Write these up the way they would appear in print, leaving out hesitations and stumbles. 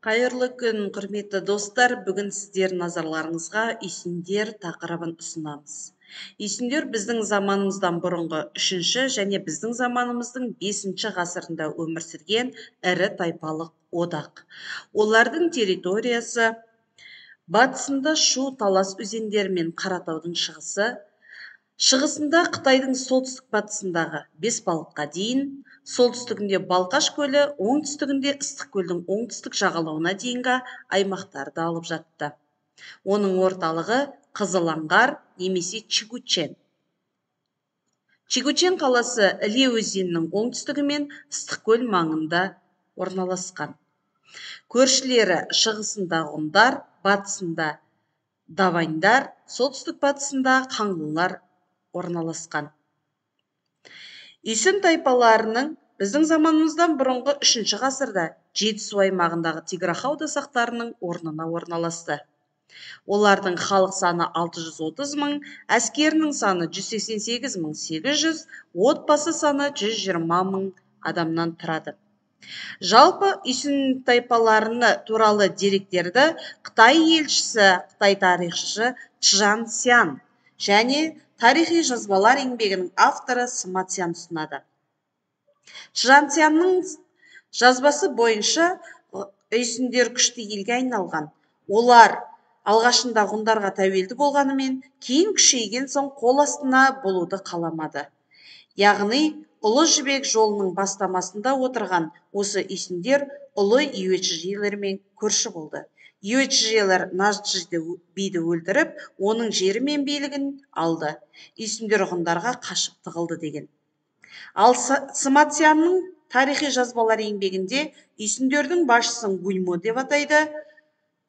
Қайырлы күн, құрметті достар. Бүгін сіздер назарларыңызға үйсіндер тақырыбын ұсынамыз. Үйсіндер біздің заманымыздан бұрынғы 3-ші және біздің заманымыздың 5-ші ғасырында өмір сүрген ірі тайпалық одақ. Олардың территориясы батысында Шу, Талас өзендері мен Қаратаудың шығысы, шығысында Қытайдың солтүстік батысындағы Бесбалыққа дейін, солтүстігінде Балқаш көлі, оңтүстігінде Ыстықкөлдің оңтүстік жағалауына дейінгі аймақтарды алып жатты. Оның орталығы Қызылаңғар немесе Чигучен. Чигучен қаласы Іле өзенінің оңтүстігі мен Ыстықкөл маңында орналасқан. Көршілері шығысында ғұндар, батысында даваньдар, солтүстік батысында қаңлылар орналасқан. Үйсін тайпаларының біздің заманымыздан бұрынғы 3-ші ғасырда Жетісу аймағындағы Тиграхауда сақтарының орнына орналасты. Олардың халық саны 630 мың, әскерінің саны 188 мың 800, отбасы саны 120 мың адамнан тұрады. Жалпы үйсін тайпаларыны туралы деректерді Қытай елшісі, Қытай тарихшысы Чжан Сян және тарихи жазбалар еңбегінің авторы Сыма Цян ұсынады. Чжан Цянның жазбасы бойынша үйсіндер күшті елге айналған. Олар алғашында ғұндарға тәуелді болғанымен, кейін күшейген соң қол астына болуды қаламады. Яғни, Ұлы Жібек жолының бастамасында отырған осы үйсіндер ұлы юэчжилермен көрші болды. Юэчжилер Нажджиді биді өлтіріп, оның жері мен билігін алды. Үйсіндер ғұндарға қашып тығылды деген. Ал Сыма Цянның тарихи жазбалар еңбегінде үйсіндердің басшысын Гуньмо деп атайды.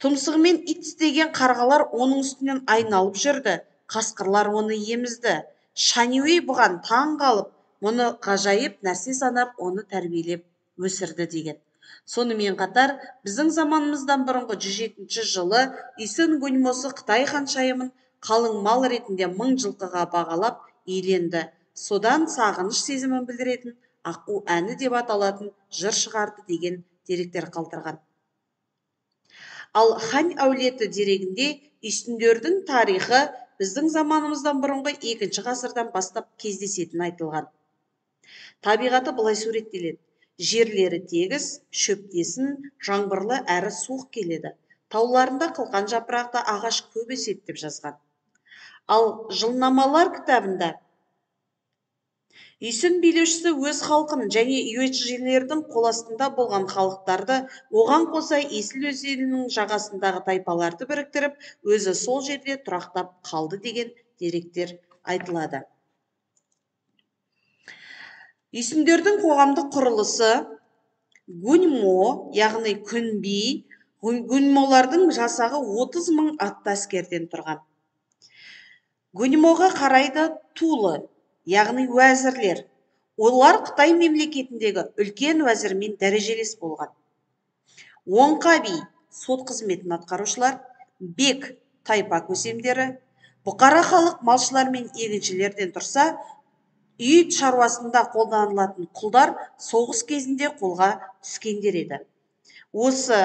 Тұмсығымен ит тістеген қарғалар оның үстінен айналып жүрді, қасқырлар оны емізді. Шаньюй бұған таң қалып, мұны ғажайып нәрсе санап, оны тәрбиелеп өсірді деген. Сонымен қатар, біздің заманымыздан бұрынғы 107 жылы Үйсін Гуньмосы Қытай ханшайымын қалың мал ретінде 1000 жылқыға бағалап иеленді. Содан сағыныш сезімін білдіретін Аққу әні деп аталатын жыр шығарды деген деректер қалдырған. Ал Хань әулеті дерегінде үйсіндердің тарихы біздің заманымыздан бұрынғы 2-ші ғасырдан бастап кездесетіні айтылған. Табиғаты былай суреттеледі. Жерлері тегіс, шөптесін, жаңбырлы әрі суық келеді. Тауларында қылқан жапырақты ағаш көп өседі деп жазған. Ал жылнамалар кітабында үйсін билеушісі өз халқын және юэчжилердің қол астында болған халықтарды, оған қоса Есіл өзенінің жағасындағы тайпаларды біріктіріп, өзі сол жерде тұрақтап қалды деген деректер айтылады. Үйсіндердің қоғамдық құрылысы Гуньмо, яғни күнби, гуньмолардың жасағы 30 мың атты әскерден тұрған. Гуньмоға қарайды тулы, яғни уәзірлер. Олар Қытай мемлекетіндегі үлкен уәзірмен дәрежелес болған. Оңқа би, сот қызметін атқарушылар, бек, тайпа көсемдері, бұқара халық малшылар мен егіншілерден тұрса, үй шаруасында қолданылатын құлдар соғыс кезінде қолға түскендер еді. Осы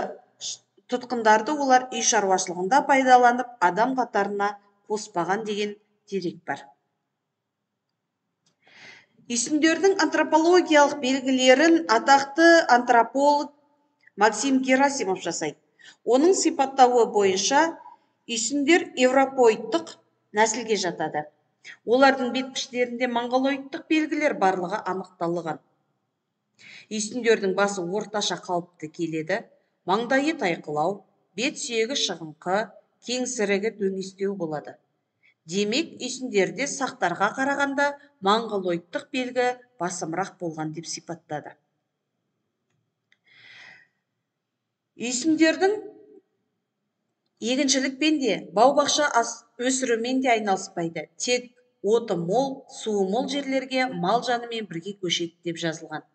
тұтқындарды олар үй шаруашылығында пайдаланып, адам қатарына қоспаған деген дерек бар. Үйсіндердің антропологиялық белгілерін атақты антрополог Максим Герасимов жасайды. Оның сипаттауы бойынша үйсіндер европоидтық нәсілге жатады. Олардың бет піштерінде монғолоидтық белгілер барлығы анықталған. Үйсіндердің басы орташа қалыпты келеді, маңдайы тайқылау, бет сүйегі шығыңқы, кеңсірігі дөңестеу болады. Демек, үйсіндерде сақтарға қарағанда монғолоидтық белгі басымырақ болған деп сипаттады. Үйсіндердің егіншілікпен де, бау-бақша өсірумен де айналыспайды. Тек оты мол, суы мол жерлерге мал жанымен бірге көшеді деп жазылған.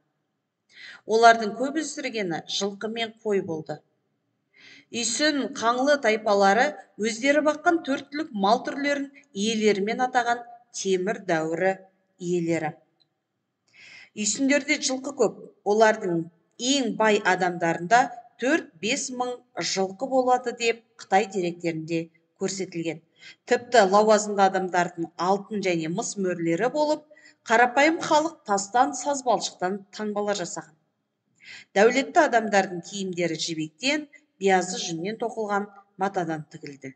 Олардың көп өсіргені жылқы мен қой болды. Үйсін қаңлы тайпалары өздері баққан төрт түлік мал түрлерін иелерімен атаған темір дәуірі иелері. Үйсіндерде жылқы көп, олардың ең бай адамдарында 4-5 мың жылқы болады деп Қытай деректерінде көрсетілген. Тіпті лауазымды адамдардың алтын және мыс мөрлері болып, қарапайым халық тастан, саз балшықтан таңбалар жасаған. Дәулетті адамдардың киімдері жібектен, биязы жүннен тоқылған матадан тігілді.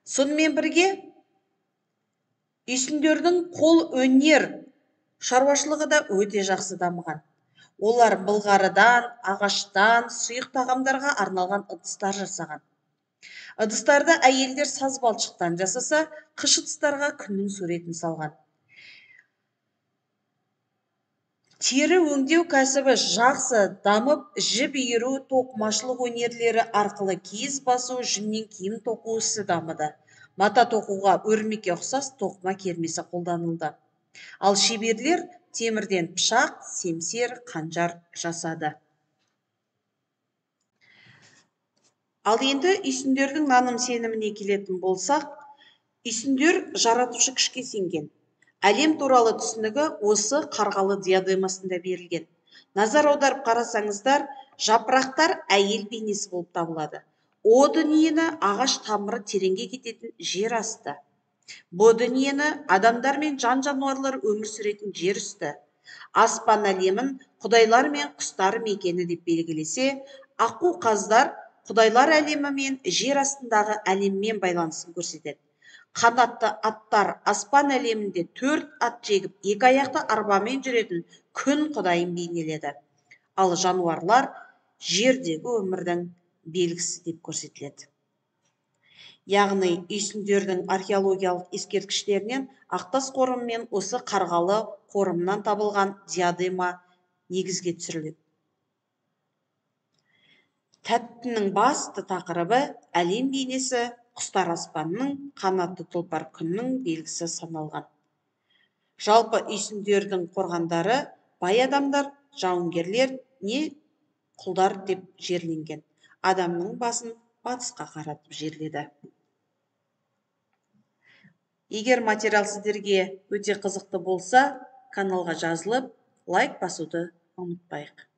Сонымен бірге үйсіндердің қол өнер шаруашылығы да өте жақсы дамыған. Олар былғарыдан, ағаштан, сұйық тағамдарға арналған ыдыстар жасаған. Ыдыстарды әйелдер саз балшықтан жасаса, қыш ыдыстарға күннің суретін салған. Тері өңдеу кәсібі жақсы дамып, жіп иіру, тоқымашылық өнерлері арқылы киіз басу, жүннен киім тоқу ісі дамыды. Мата тоқуға өрмекке ұқсас тоқыма кермесі қолданылды. Ал шеберлер темірден пышақ, семсер, қанжар жасады. Ал енді үйсіндердің наным сеніміне келетін болсақ, үйсіндер жаратушы күшке сенген. Әлем туралы түсінігі осы қарғалы диадемасында берілген. Назар аударып қарасаңыздар, жапырақтар әйел бейнесі болып табылады. О дүниені ағаш тамыры тереңге кететін жер асты. Бұ дүниені адамдар мен жан-жануарлар өмір сүретін жер үсті. Аспан әлемін құдайлар мен құстар мекені деп белгілесе, аққу қаздар құдайлар әлемі мен жер астындағы әлеммен байланысын көрсетеді. Қанатты аттар аспан әлемінде 4 ат жегіп, 2 аяқты арбамен жүретін күн құдайын бейнеледі. Ал жануарлар жердегі өмірдің белгісі деп көрсетіледі. Яғни үйсіндердің археологиялық ескерткіштерінен Ақтас қорымы мен осы Қарғалы қорымынан табылған диадема негізге түсіріледі. Тәттінің басты тақырыбы әлем бейнесі, құстар аспанның, қанатты тұлпар күннің белгісі саналған. Жалпы үйсіндердің қорғандары бай адамдар, жауынгерлер не құлдар деп жерленген. Адамның басын батысқа қаратып жерледі. Егер материал сіздерге өте қызықты болса, каналға жазылып, лайк басуды ұмытпайық.